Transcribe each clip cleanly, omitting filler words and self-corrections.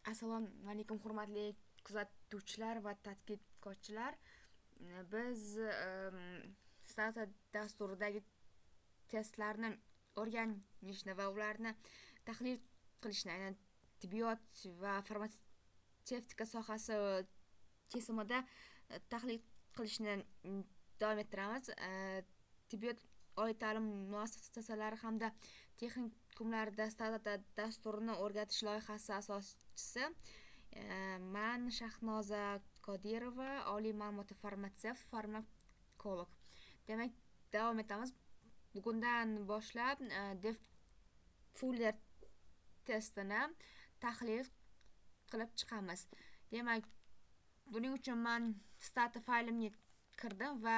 Assalomu alaykum, hurmatli kuzatuvchilar va tadqiqotchilar. Biz Stata dasturidagi testlarni o'rganishni va ularni tahlil qilishni, aynan tibbiyot va farmatsevtika sohasi kesimida tahlil qilishni davom ettiramiz. Tibbiyot oliy ta'lim muassasalari hamda texnikumlarida Stata dasturini o'rgatish loyihasi asoschisi man, Shahnoza Qodirova, oliy ma'lumotli farmatsevt, farmakolog. Demak, davom etamiz. Bugundan boshlab Fuller testini tahlil qilib chiqamiz. Demak, buning uchun man Stata faylimga kirdim va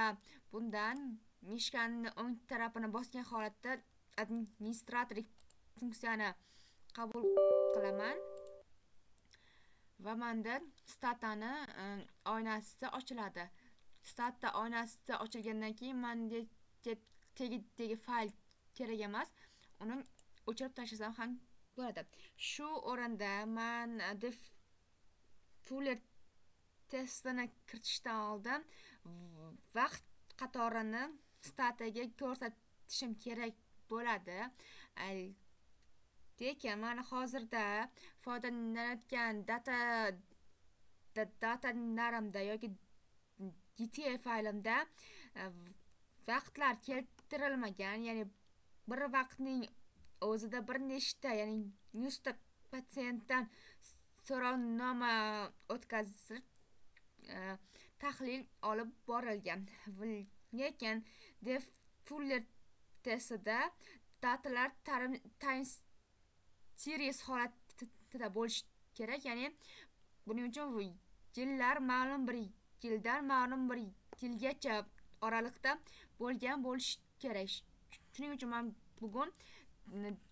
bundan mishkani o'ng tarafini bosgan holatda administratorlik funksiyani qabul qilaman va menda Statani oynasi ochiladi. Stata oynasi ochilgandan keyin menda tagidagi fayl kerak emas, uni o'chirib tashlasam ham bo'ladi. Shu o'rinda man Fuller testini kiritishdan oldin vaqt qatorini Stataga ko'rsatishim kerak bo'ladi. Lekin mana hozirda foydalanayotgan datalarimda yoki DTA faylimda vaqtlar keltirilmagan, ya'ni bir vaqtning o'zida bir nechta, ya'ni 100 ta patsientdan so'rovnoma o'tkazilib, tahlil olib borilgan. Lekin Fuller testida datalar time series holatida bo'lishi kerak, ya'ni buning uchun yillar ma'lum bir yildan ma'lum bir yilgacha oraliqda bo'lgan bo'lishi kerak. Shuning uchun men bugun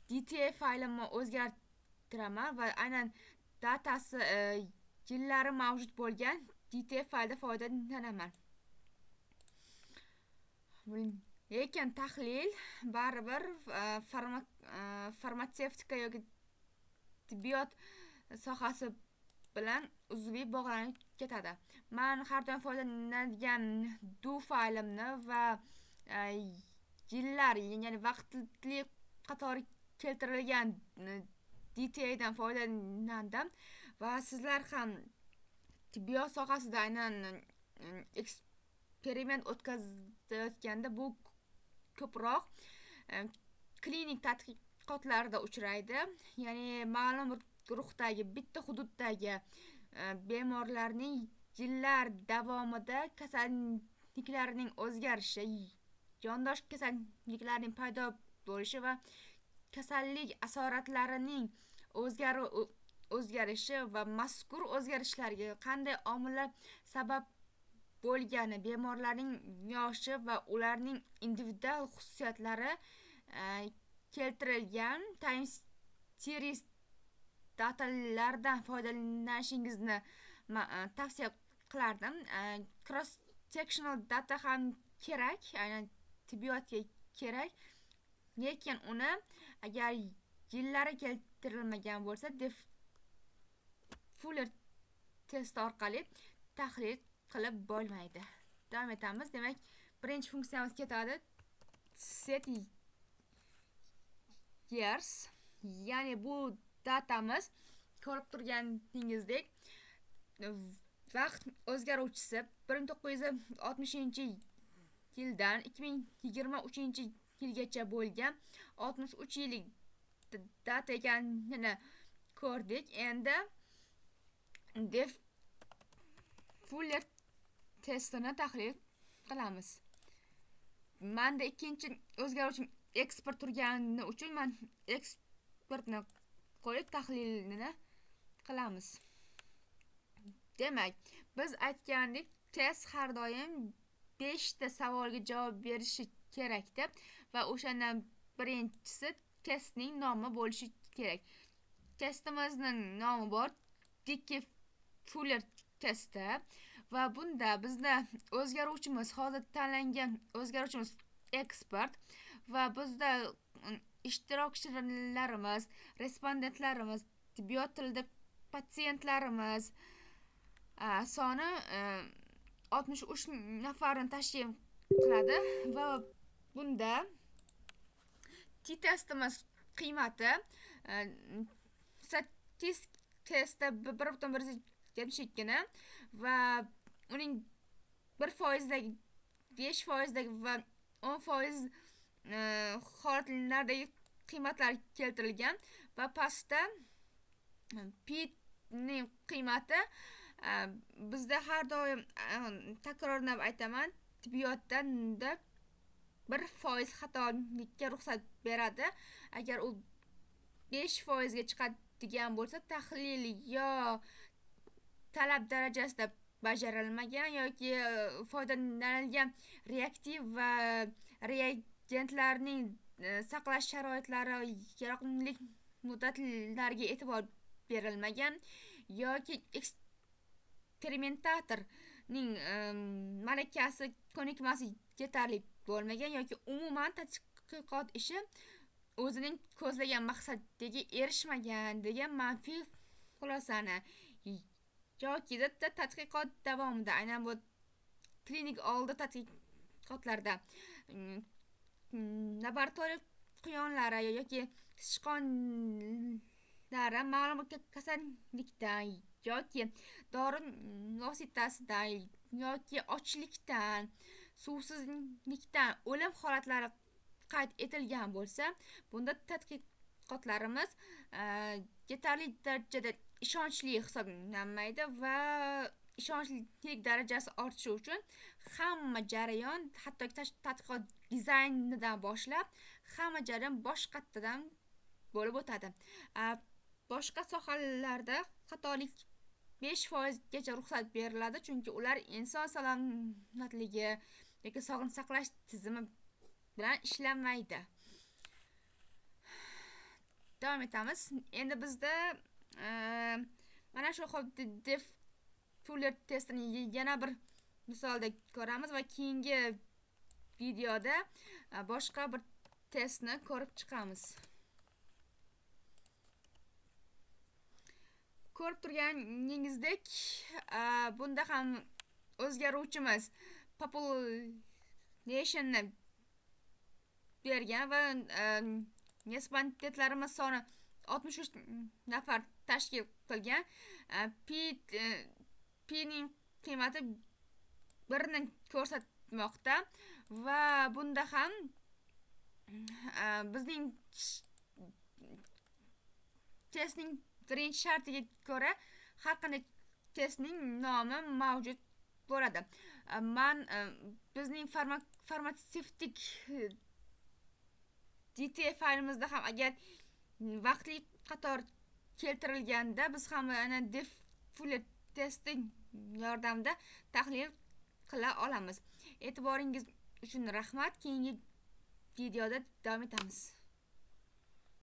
DTA faylimni o'zgartiraman va aynan datasi yillari mavjud bo'lgan DTA faylda foydalanaman. Lekin tahlil baribir farmatsevtika yoki tibbiyot sohasi bilan uzviy bog'lanib ketadi. Men har doim foydalanadigan do faylimni va yillar, ya'ni vaqtli qatori keltirilgan DTAdan foydalandim va sizlar ham tibbiyot sohasida aynan eksperiment o'tkazayotganda bu ko'proq klinik tadqiqotlarda uchraydi. Ya'ni ma'lum bir guruhdagi, bitta hududdagi bemorlarning yillar davomida kasalliklarining o'zgarishi, yondosh kasalliklarning paydo bo'lishi va kasallik asoratlarining o'zgarishi va mazkur o'zgarishlarga qanday omillar sabab bo'lgani, bemorlarning yoshi va ularning individual xususiyatlari keltirilgan time series datalardan foydalanishingizni tavsiya qilardim. Cross sectional data ham kerak, aynan tibbiyotga kerak, lekin uni agar yillari keltirilmagan bo'lsa, Fuller testi orqali tahlil qilib bo'lmaydi. Davom etamiz. Demak, birinchi funksiyamiz ketadi set years, ya'ni bu datamiz ko'rib turganingizdek vaqt o'zgaruvchisi 1960-yildan 2023-yilgacha bo'lgan 63 yillik data ekanini ko'rdik. Endi Def Fuller testini tahlil qilamiz. Menda ikkinchi o'zgaruvchi eksport turgani uchun men eksportni qo'yib tahlilini qilamiz. Demak, biz aytgandik, test har doim 5 ta savolga javob berishi kerak deb va o'shandan birinchisi testning nomi bo'lishi kerak. Testimizning nomi bor, Dickey Fuller testi va bunda bizda o'zgaruvchimiz, hozir tanlangan o'zgaruvchimiz eksport va bizda ishtirokchilarimiz, respondentlarimiz tibbiyot tilida patsientlarimiz soni 63 nafarni tashkil qiladi va bunda t-testimiz qiymati statistik testda 1.172 va uning 1%dagi, 5%dagi va 10% holatlardagi qiymatlar keltirilgan va pastda p ning qiymati bizda har doim takrorlab aytaman, tibbiyotda 1% xatolikka ruxsat beradi. Agar u 5% ga chiqadigan bo'lsa, tahlil yo talab darajasida bajarilmagan yoki foydalanilgan reaktiv va reagentlarning saqlash sharoitlari, yaroqlilik muddatlariga e'tibor berilmagan yoki eksperimentatorning malakasi, ko'nikmasi yetarli bo'lmagan yoki umuman tadqiqot ishi o'zining ko'zlagan maqsadiga erishmagan degan manfiy xulosani yoki tadqiqot davomida aynan bu klinik oldi tadqiqotlarda laboratoriya quyonlari yoki sichqonlari ma'lum kasallikdan yoki dori vositasidan yoki ochlikdan, suvsizlikdan o'lim holatlari qayd etilgan bo'lsa, bunda tadqiqotlarimiz yetarli darajada ishonchli hisoblanmaydi va ishonchlilik darajasi ortishi uchun hamma jarayon, hattoki tadqiqot dizaynidan boshlab hamma jarayon boshqatdan bo'lib o'tadi. Boshqa sohalarda xatolik 5% gacha ruxsat beriladi, chunki ular inson salomatligi yoki sog'liqni saqlash tizimi bilan ishlamaydi. Davom etamiz. Endi bizda mana shu Fuller testini yana bir misolda ko'ramiz va keyingi videoda boshqa bir testni ko'rib chiqamiz. Ko'rib turganingizdek, bunda ham o'zgaruvchimiz populationni bergan va respondentlarimiz soni 63 nafar tashkil qilgan. P ning qiymati 1 ni ko'rsatmoqda va bunda ham bizning testning birinchi shartiga ko'ra har qanday testning nomi mavjud bo'ladi. Man bizning farmatsevtik DT faylimizda ham agar vaqtli qator keltirilganda biz ham ana Fuller testi yordamida tahlil qila olamiz. E'tiboringiz uchun rahmat. Keyingi videoda davom etamiz.